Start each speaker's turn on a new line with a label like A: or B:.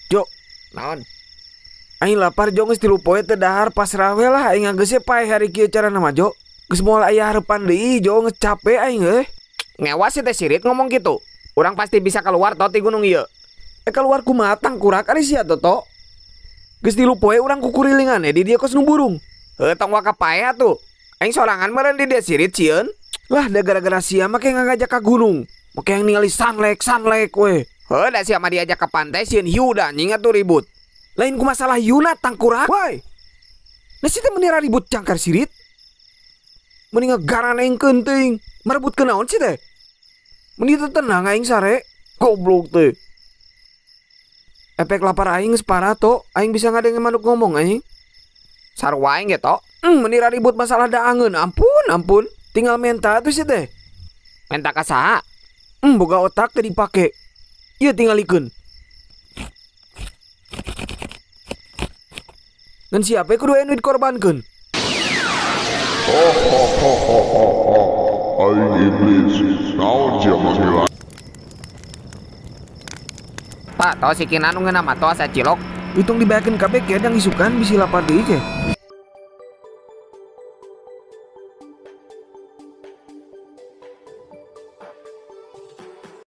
A: Jo,
B: Naon?
A: Aing lapar Jo, geus 3 poe teu dahar, pasrah we lah aing geus paeh hari kieu carana mah Jo. Geus moal aya harapan deui Jo, geus capek aing euy.
B: Ngewa si teh sirit ngomong gitu. Urang pasti bisa keluar to ti gunung ieu.
A: Keluar kumaha tangkurak ari sia Toto. Geus 3 poe urang kukurilingan di dieu kos nu burung.
B: Heuh, tong waka paeh atuh. Aing sorangan meureun di dieu sirit sieun.
A: Lah da gara-gara sia make ngajak ka gunung. Make yang ningali sunlek sunlek we.
B: Heuh, da sia mah diajak ke pantai sieun hiu da anjing atuh ribut.
A: Lain ku masalah hiuna tangkurak. Woi. Nah si teh meni ribut cangkar sirit. Meni ngegaran aing keunting. Merebut ke naon sih teh? Meni teu tenang aing sare. Goblok teh. Efek lapar aing geus parah to. Aing bisa ngadenge manuk ngomong aing.
B: Sarua aing ge to.
A: Meni ribut masalah daangeun. Ampun, ampun. Tinggal menta atuh sih teh.
B: Menta ka saha?
A: Boga otak teh dipake. Ieu tingalikeun. Ngan siapa kudu anu dikorbankeun?
C: Ho ho ho ho ho ho. Aing iblis. Naon sia manggil?
B: Pak, tau si Kinan nu ngeunah mah tos asa cilok.
A: Hitung dibayakeun kabeh ke dang isukan bisi lapar deui ke.